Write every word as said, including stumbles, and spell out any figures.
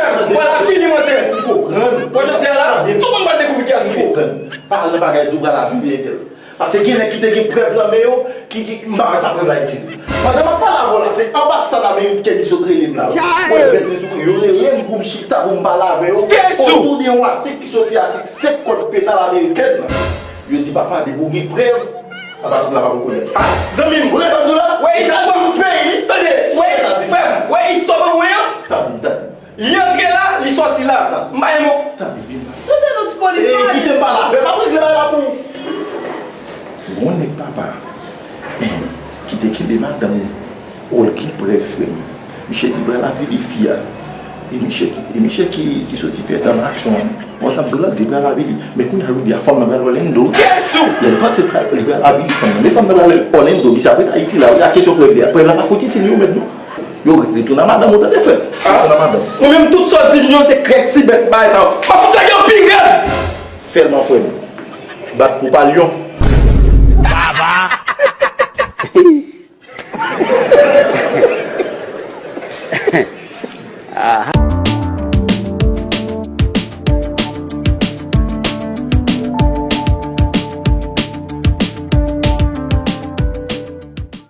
Fè m, pral avili manzè. M konprann. Wè jodi a la, tout moun pral dekouvri kiyès ou ye. M konprann. Pa al nan bagay tou pral avili entèl. Paske gen nèg ki te gen prèv nan men yo, ki, ki, m pa wè sa prèv la itil. Pandan m ap pale avè w la, se anbasad amerikèn ki sot rele m la. Mwen vès mezou, yo rele m pou m chita, pou m pale avè yo. Jezi! Otou de yon atik ki soti atik senk kòd penal amerikèn nan. Yo di papa, depi w gen prèv, anbasad la pa rekonèt. Ah, zanmi m, ou nan sa m di w la? Wè istwa ban mwen. Tande, wè, frè m, wè istwa ban mwen an? Tande, tande. Li antre la, li sòti la. M pa gen mo. Tande, vin la. Tande non ti polis. E, kite m pale avè l, m ap regle bagay la pou ou. Gon nèg papa, eh, ki te kenbe madanm li. Oh, l gen prèv, frè m. Misye di pral avili fi a. E misye ki, e misye ki, ki soti pèdan nan aksyon an. Mwen t ap di w la, l di pral avili. Men kounye a, jodi a, fanm nan pral Orlando. Jezi! Lè l panse pral, li pral avili fanm nan. Men fanm nan pral Orlando, misye ap ret Ayiti la, wi, a kesyon prèv li a. Prèv la pa fout itil yo menm, non. Yo, retounen a madanm ou, tande, frè m. Retounen a madanm. Mwen menm, tout sa w di m yo, se krèk ti bèt bagay sa yo. M ap fout lage yo pi rèd. Sèlman, frè m, bat pou pa lyon. Baba.